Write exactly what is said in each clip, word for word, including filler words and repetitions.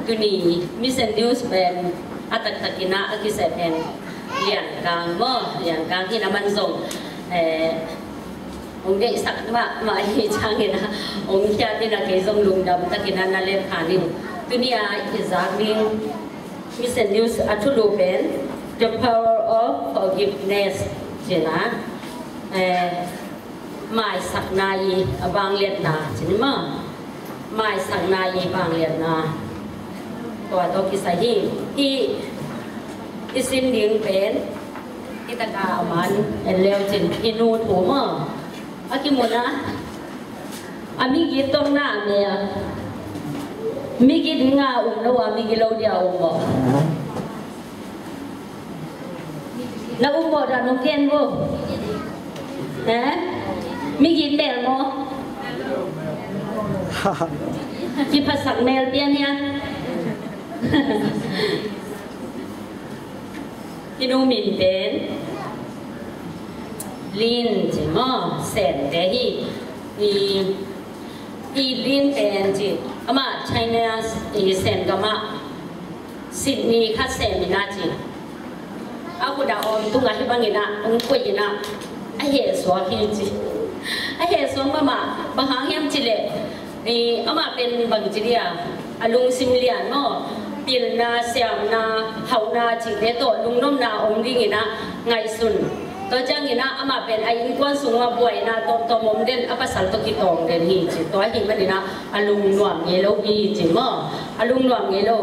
Tuni Mission News pen a taktakin ah a kiseh pen Lian Kang maw, Lian Kang hi na man zong, eh, hong deihsak mahmah hi ciangin ah hong khiat in ah kei zong lungdam takin ah na let kha ning. Tuni a i zak ding Mission News a thulu pen The Power of Forgiveness ci-in ah, eh, maisakna i a vangliatna ci ni maw. Maisakna i vangliatna. Tua tawh kisai hi. Hih i sim ding pen hi taka a man en leu cin i nu thu maw. A kimu na. A migit tawh na a mel. Migit nga um lo a migit lo dia um maw. Na um mawh dan hong gen vo. Eh? Migit mel maw? Kiphasak mel pian hia? I nu min pen Lin ci maw, Sente hi. I, i Lin pen ci, amah China i Sen gam ah Sydney khat sem in ah ci. A khut a awm tungah hih bangin ah hong koih in ah a heh suak hi ci. A heh suak mahmah, bang hang hiam cih leh, i, amah pen bang ci dia, a lungsim lian maw, pilna, siamna, hauhna cihte tawh lungnopna om dingin ah ngaihsun. Tua ciangin ah amah pen a innkuan sungah buaina tawmtawm om den, a pasal tawh kitawng den hi ci. Tua ahih manin ah a lungnuam ngei lo hi ci maw. A lungnuam ngei lo.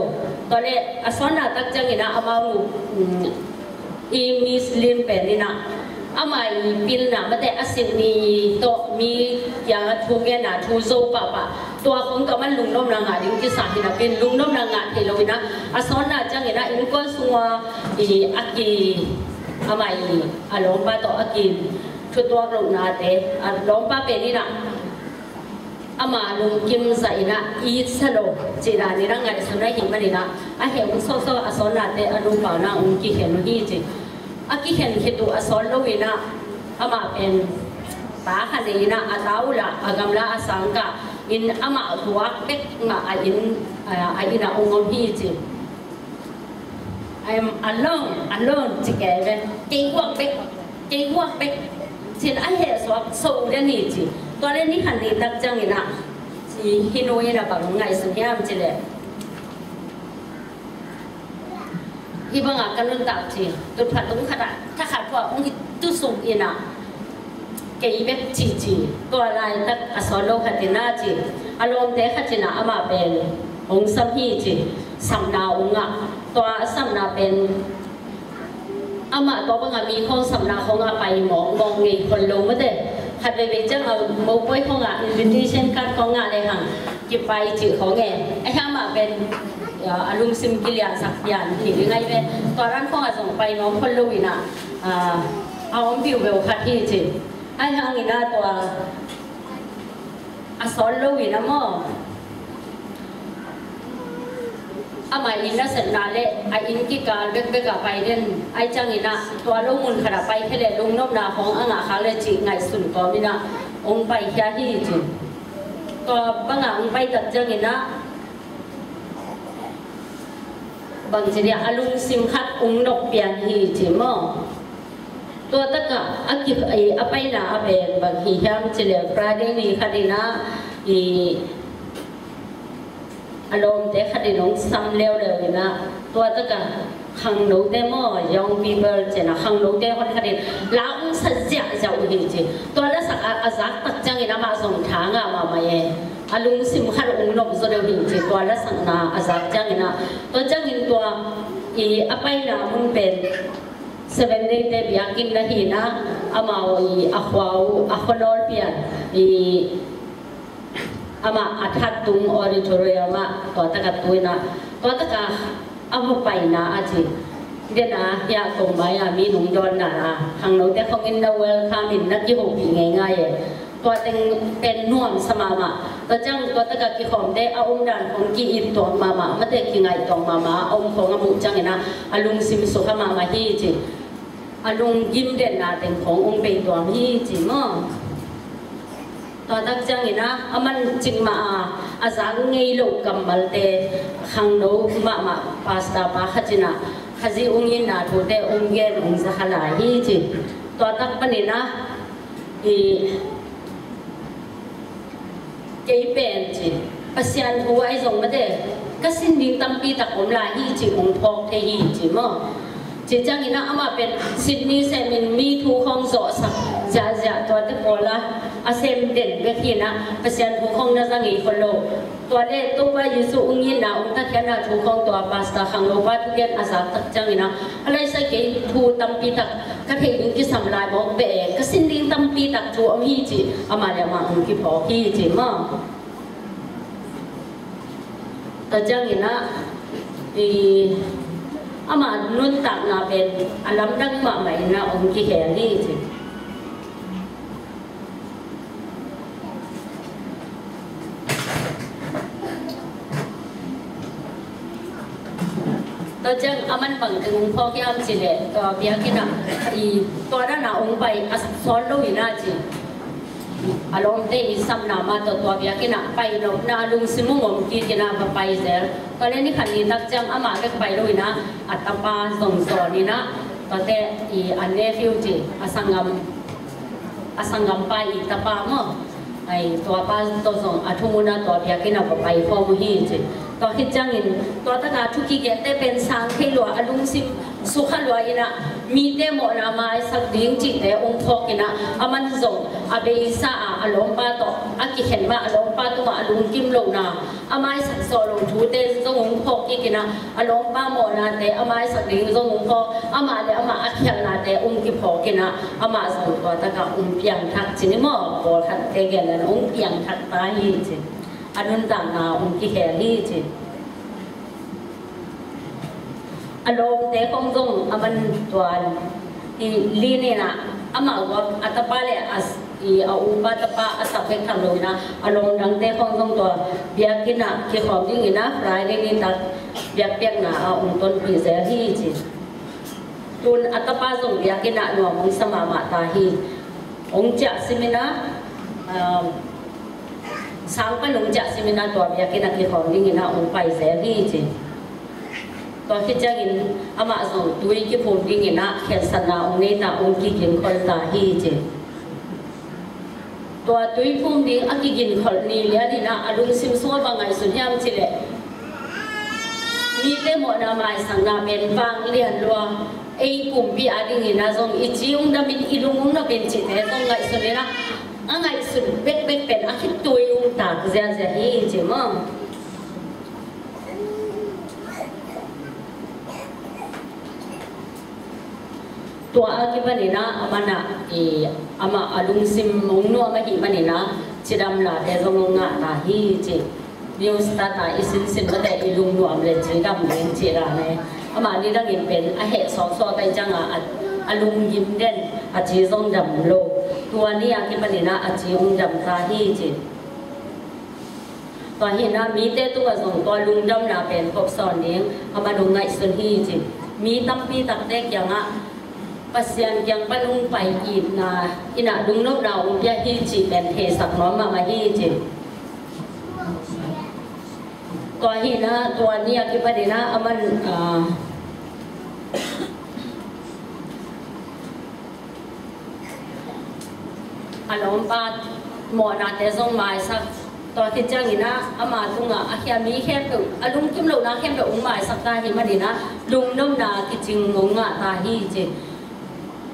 Tua leh a sawnna tak ciangin ah amau nu, um, i Miss Lin pen in ah amah i pilna mate a Sydney tawh mi kiangah thu genna thu zo pahpah. Tua khong tawh man lungnopna ngah ding kisam hi napi-in lungnopna ngah thei lo in ah a sawnna ciangin ah innkuan sungah i a ki amah i a lawmpa tawh a ki thutuak lohnate, a lawmpa pen in ah ama lungkim zah in ah it sa lo cih dan in ah ngaihsun ahih manin ah a heh uh sawhsawh a sawnnate a nupa na hong kikhen uh hi ci. A kikhen khit uh a sawn lo in ah amah pen ta khat nei in ah a ta uh lah a gamla a sangkah in amah guak bek mah a inn, a inn ah hong om hi ci. I am alone, alone ci kei ve. Kei guak bek, kei guak bek. Cin a heh suak so den hi ci. Tua leh ni khat ni tak ciangin ah i hih nu in ah bang ngaihsun hiam cih leh, hih bangah ka nuntak ci, tutpha tung khat ah thakhat phuah hong hi tusuk in ah kei bek ci ci. Tua laitak a sawn lo khat in ah ci, a lawmte khat in ah amah pen hong sam hi ci. Samna hong ngah. Tua a samna pen amah tua bangah mi khawng samna khawngah pai mawkmawk ngei khol lo mate. Khat veivei ciangah mopawi khawngah invitation card khawng ngah lehang kipai cih khawng e. Ahi amah pen a lungsim kiliansak pian hi ding ahi ve. Tua dan khawngah zong pai mawk khol lo in ah a om viuveu khat hi ci. Ahi hangin ah tua a sawn lo in ah maw, amah inn a sepna leh a inn kikal bekbek ah pai den. Ahi ciangin ah tua lo mun khat ah pai khia leh lungnopna khawng a ngah khak leh cih ngaihsun kawm in ah hong paikhia hi ci. Tua bangah hong pai tak ciangin ah bang ci dia, a lungsim khat hong nop pian hi ci maw. Tua takah a ki, i, a paina a pen bang hi hiam cih leh Friday ni khat in ah i a lawmte khat in hong sam leuleu in ah tua takah khangnote maw, young people ci-in ah khangnote hon khat in la hong sa ziahziah uh hi ci. Tua lasak a, a zak tak ciangin amah zong tha ngah mahmah e. A lungsim khat hong nop zaw deuh hi ci. Tua lasakna a zak ciangin ah, tua ciangin tua i a paina mun pen Seven Day te biakinn na hi in ah amau i a khua uh, a khuanawl pian i amah a thattung auditorium ah tua takah tu in ah tua takah a va paina a ci. Den a hiah kong mai a mi nung dawnna a khangnote khong in na welcome in na kihopih ngeingai e. Tua teng pen nuamsa mahmah. Tua ciang tua takah kikhawmte a omdan khong ki-it tuak mahmah, mate kingaih tuak mahmah a om khong a muh ciangin ah a lungsim sukha mahmah hi ci. A lunggim denna teng khong hong bei tuam hi ci maw. Tua tak ciangin ah, a man cik mah a, a zak ngei lo kammalte, khangno mahmah pastor pa khat in ah, Khazih ung itna thute ung gen ung za kha lai hi ci. Tua tak panin ah, i, kei pen ci, Pasian thu ahi zong mate, ka sin ding tampi tak om lai hi ci ung phawk thei hi ci maw. Ci ciangin ah amah pen Sydney semin mi thu khawng zawhsak ziahziah tuate pawl a, a sem den bek hi in ah Pasian thu khawng na za ngei khol lo. Tua le Topa Jesu ung itna ung thakhiatna thu khawng tua pastor khangnopa thugen a zak tak ciangin ah, a laisai kei thu tampi tak ka theih ding kisam lai mawk beh e, ka sin ding tampi tak thu om hi ci, amah le amah ung kiphawk hi ci maw. Tua ciangin ah, i, ama nuntakna pen a lamdang mahmah in ah hong kihel hi ci. Tua ciang a man bang teng hong phawk hiam cih leh, tua biakinn ah, i, tua dan a hong pai a sawl lo in ah ci. A lawmte i sapna mah tawh tua biakinn ah pai nopna lungsim hong om kik in ah va pai zel. Tua leh ni khat ni tak ciang amah bek pai lo in ah a tapa zong zawn in ah, tuate i a nephew ci, a sanggam, a sanggampa i tapa maw, ai, tuapa tawh zong a thungun ah tua biakinn ah va pai khawm uh hi ci. Tua khit ciangin tua tak a thu kigelte pen sang thei lua, a lungsim sukha lua in ah, mite mawhna maisak ding cihte hong phawk in ah, a man zong a beisa a, a lawmpa tawh a kikhen mah, a lawmpa tungah a lungkim lohna, a maisak zawh loh thute zong hong phawk kik in ah, a lawmpa mawhnate a maisak ding zong hong phawk, amah le amah a khialhnate hong kiphawk in ah, amah zong tua tak a hong piangthak ci ni maw, pawlkhatte gen dan hong piangthak ta hi ci. A nuntakna hong kihel hi ci. A lawmte khawng zong a man tua i li ni in ah, amah uap a tapa le a s-, i a upa tapa a sak bek tham lo in ah, a lawm dangte khawng zong tua biakinn ah kikhawm ding in ah Friday ni tak biakpiakna ah hong tonpih zel hi ci. Tun a tapa zong biakinn ah nuam hong sa mahmah ta hi. Hong ciah sim in ah, um, sang pan hong ciah sim in ah tua biakinn ah kikhawm ding in ah hong pai zel hi ci. Tua khit ciangin amah zong tui kiphum ding in ah khensatna hong nei ta, hong kigin khol ta hi ci. Tua tui phum ding a kigin kholh ni lian in ah a lungsim sungah bang ngaihsun hiam cih leh, mite mawhna maisakna pen vang lian lua, ei pumpi a ding in ah zong i ci hong dam in, i lung hong nop in cihte zong ngaihsun in ah, a ngaihsun bekbek pen a khitui hong tak ziahziah hi ci maw. Tua a kipan in ah, a man ah, i, amah a lungsim hong nuam ahih man in ah, cidamnate zong hong ngah ta hi ci. New start a i sinsin mate i lungnuam le cidam ding ci dan e. Amah nidang in pen a heh sawtsawt ahih ciangin a, a lunggim den, a ci zong dam lo. Tua ni a kipan in ah a ci hong dam ta hi ci. Tua hi in ah mite tungah zong tua lungdamna pen kop sawn ding a man hong ngaihsun hi ci. Mi tampi takte kiangah Pasian kiang pan hong pai itna in ah lungnopna hong pia hi cih pen theisak nuam mahmah hi ci. Tua hi in ah tua ni a kipan in ah a man, ah, a lawmpa mawhnate zong maisak, tua khit ciangin ah ama tungah a khia mi khempeuh, a lungkim lohna khempeuh hong maisak ta ahih man in ah lungnopna kicing hong ngah ta hi ci.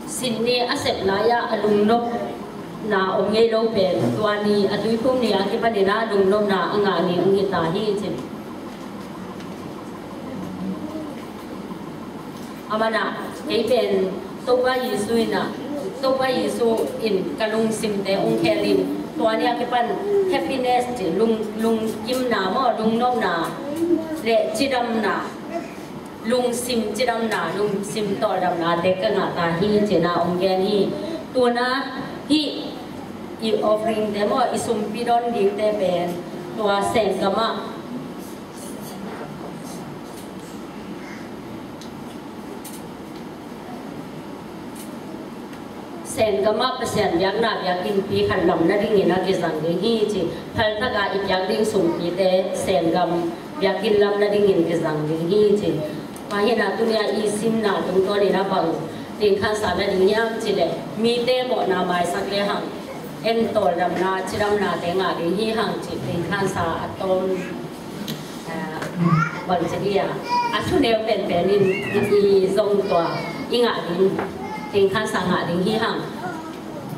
Sydney a sep lai-ah a lungnopna om ngei lo pen tua ni, a tuiphum ni a kipan in ah lungnopna a ngah ni hong hi ta hi ci. A man ah, kei pen Topa Jesu in ah, Topa Jesu in ka lungsimte hong khel in, tua ni a kipan happiness ci, lung, lungkimna maw, lungnopna le cidamna, lungsim cidamna, lungsim tawldamnate ka ngah ta hi ci in ah hong gen hi. Tu in ah hih i offering te maw, i sumpi don dingte pen tua senggamah Sengam ah Pasian biakna biakinnpi khat lam nadingin a kizang ding hi ci. Phaltak a i piak ding sumpite Sengam biakinn lam nadingin kizang ding hi ci. Tua hi a, tuni a i simna tungtawnin a bang tengkhansa nading hiam cih leh, mite mawhna maisak lehang, en tawldamna, cidamnate ngah ding hi hang ci tengkhansa a tawm, ah, bang ci ding a, a thuneu penpen in i zong tua i ngah ding, tengkhansa ngah ding hi hang.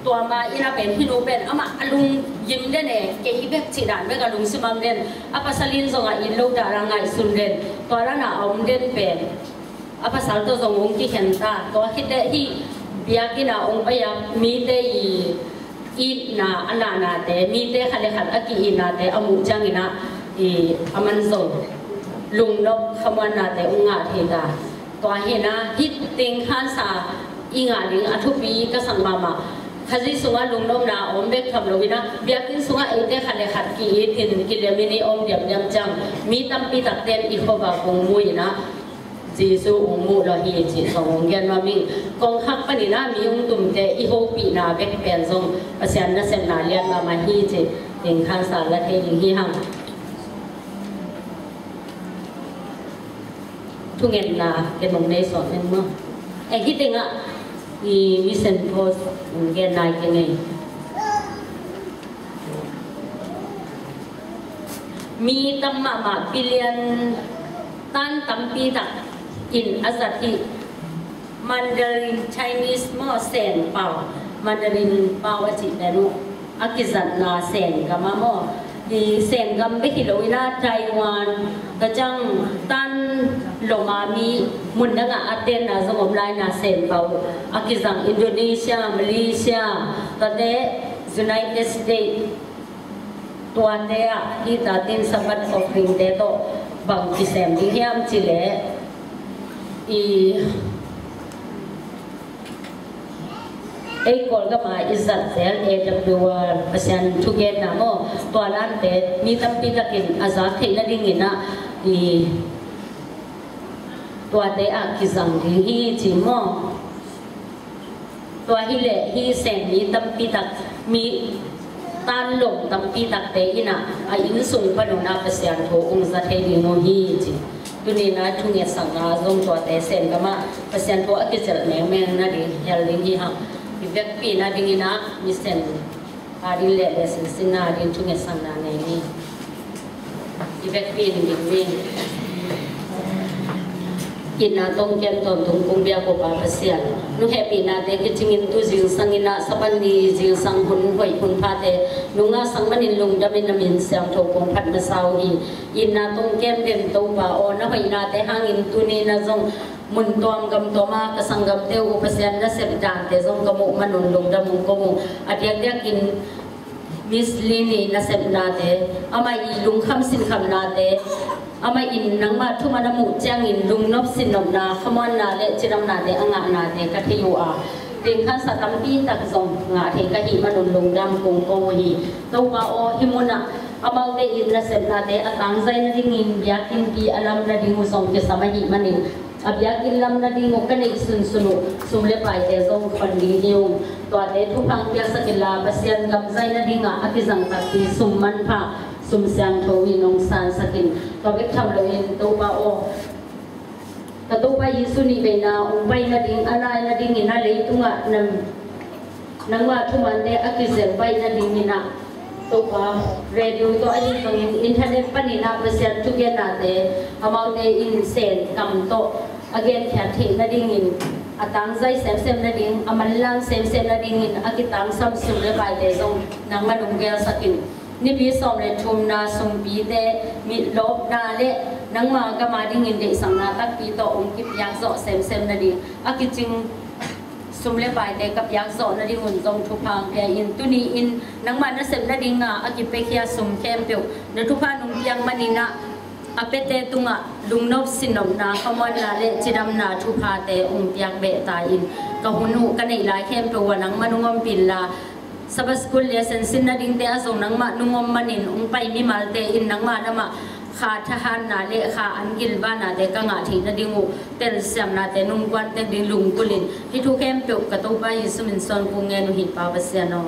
Tua ma in a pen, hih nu pen amah a lunggim den e, kei bek cih dan bek a lungsim a om den, a pasal in zong a it lo dan a ngaihsun den, tua dan a om den pen a pasal tawh zong hong kikhen ta. Tua khit teh hih biakinn a hong pai a mite i itna, a nahnate, mite khat le khat a ki-itnate a muh ciangin a, i, aman zong lungnop khamuannate hong ngah thei ta. Tua hi a, hih tengkhansa i ngah ding a thupi ka sak mahmah. Khazih sungah lungnopna a om bek tham lo in a, biakinn sungah eite khat le khat ki-itin kilem in i om diamdiam ciang, mi tampi takte in i khuavak hong mu in a, Jesu hong muh lo hi cih zong hong gen nuam ing. Kongkhak panin a mi hong tumte i hopihna bek pen zong Pasian nasepna lian mahmah hi cih tengkhansa la thei ding hi hang. Thungetna ken hong nei sawm ning maw? Eh, hih tengah i mission post hong gen nai keng ei. Mi tam mahmah, billion tan tampi tak in a zat hi. Mandarin Chinese maw, Sen pau, Mandarin pau a cih pen uh, a kizatna Sengam ah maw, i Sengam bek hi lo in a, Taiwan, tua ciang tan lom a mi mun dang a a tenna zong om lai in a, Sen pau a kizang Indonesia, Malaysia, tuate United States, tuate ah hih tatin Sabbath offering-te tawh bang kisem ding hiam cih leh, i, ei Kawlgam a i zat zel A W R, Pasian thugenna maw, tua lante mi tampi takin a zak theih nadingin a, i, tuate ah kizang ding hi ci maw. Tua hi leh hih Seng mi tampi tak, mi tan lom tampi takte in a, a inn sung pan un a Pasian thu hong za thei ding uh hi ci. Tuni in a thungetsakna zong tuate Sengam ah Pasian thu a kicelh mengmeng nading hel ding hi hang. I vekpi nadingin a mission a ding le, le sinsinna ding thungetsakna nei ni. I vekpi in ding ni. Itna tawh kem tawntung kong biak uh Pa Pasian, nong hehpihnate kicingin tu zingsang in a, Sabbath ni zingsang hun hoih hun phate nong ngahsak manin lungdamin na min siangtho kong phat masa uh hi. Itna tawh kem den Topa aw, na hoihnate hangin tuni in a zong mun tuam gam tuam a ka sanggamte uh Pasian nasep dante zong ka muh man un lungdam ung kong uh. A diakdiakin Miss Lini nasepnate, amah i lungkham sinkhamnate, amah in nangmah thuman a muh ciangin lungnop sinnopna, khamuanna le cidamnate a ngahnate ka thei uh a, tengkhansa tampi tak zong ngah thei ka hih man un lungdam kong ko uh hi. Topa aw, hih munah amaute in nasepnate a tangzai nadingin biakinnpi a lam nading uh zong kisam ahih manin, a biakinn lam nading uh ka neih sunsun uh sum le paite zong khon ding hi ung. Tuate thupha hong piaksak inla, Pasian gam zai nadingah a kizang takpi sum manpha, sum siangtho in hong sansak in. Tua bek tham loin Topa aw, ka Topa Jesu nih veina hong pai nading, a nai nadingin a leitungah na nangmah thumante a kizel baih nadingin ah, Topa, radio tawh ahih bangin internet panin ah Pasian thugennate amaute in Sengam tawh a genkhiat theih nadingin, a tangzai semsem nading, a manlang semsem nadingin a kitangsam sum le paite zong nangman hong gelsak in. Nipi sawm le thumna sumpite mitlawpna le nangma gam a dingin deihsakna takpi tawh hong kipiak zawh semsem nading a kicing sum le paite ka piak zawh nadingun zong thupha hong pia in. Tuni-in nangmah nasep nadinga a kipiakhia sum khempeuh na thupha nong piak manin ah, a piate tungah lungnop sinnopna, khamuanna le cidamna thuphate hong piak beh ta in. Ka hun uh ka neih lai khempeuh ah nangmah nong ompih inla, Sabbath school lesson sin nadingte ah zong nangmah nong om manin hong pai mimalte in nangmah lamah Kha thahatna le kha an gilvahnate ka ngah theih nading uh telsiamnate nungkuan tek ding lungkulin hih thu khempeuh ka Topa Jesu min suang kong ngen uh hi, Pa Pasian aw.